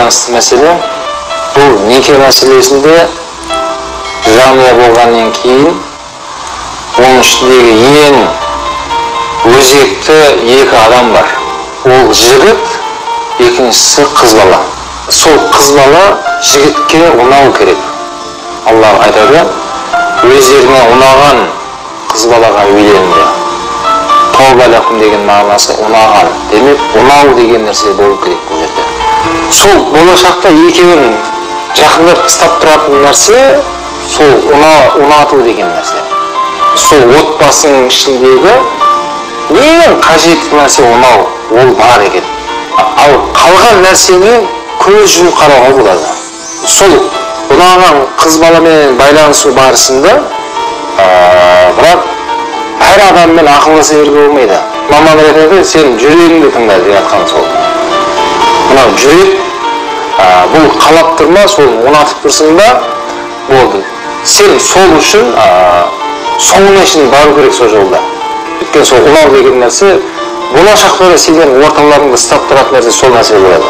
байланысты мәселе. Бұл неке мәселесінде жанұя болғаннан кейін оның ішіндегі ең өзекті екі адам бар. Ол жігіт, екіншісі қыз бала. Сол қыз бала жігітке ұнау керек. Алла айтады, өздеріне ұнаған қыз балаға үйленді. Тауба лакум деген мағынасы ұнаған. Демек, ұнау деген нәрсе болу керек бұл жерде. Сол болашақта екеуін жақындап ұстап тұратын нәрсе сол ұнату деген нәрсе. Сол отбасының ішіндегі ең қажетті нәрсе ұнау, ол бар екен. Ал қалған нәрсені көз жұмып қарауға болады. Сол ұнаған қыз баламен байланысу барысында, бірақ әр адаммен ақылдаса беруге болмайды. Маман айтады, сен жүрегіңді тыңда деп жатқан сол. Мынау жүрек, бұл қалап тұр ма, сол ұнатып тұрсың ба, болды. Сен сол үшін соңына шейін бару керек сол жолда. Өйткені сол ұнау деген нәрсе болашақта да сендердің орталарыңды ұстап тұратын нәрсе сол нәрсе болады.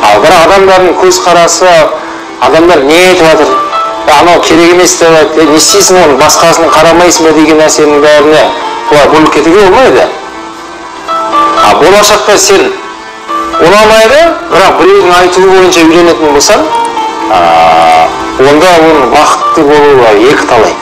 Ал бірақ адамдардың көзқарасы, адамдар не айтып жатыр, анау керек емес деп айтты, не істейсің оны, басқасын қарамайсың ба деген нәрсенің бәріне бұлай бөліп кетуге болмайды. А болашақта сен ұнамайды, бірақ біреудің айтуы бойынша үйленетін болсаң, онда оның бақытты болуы екі талай.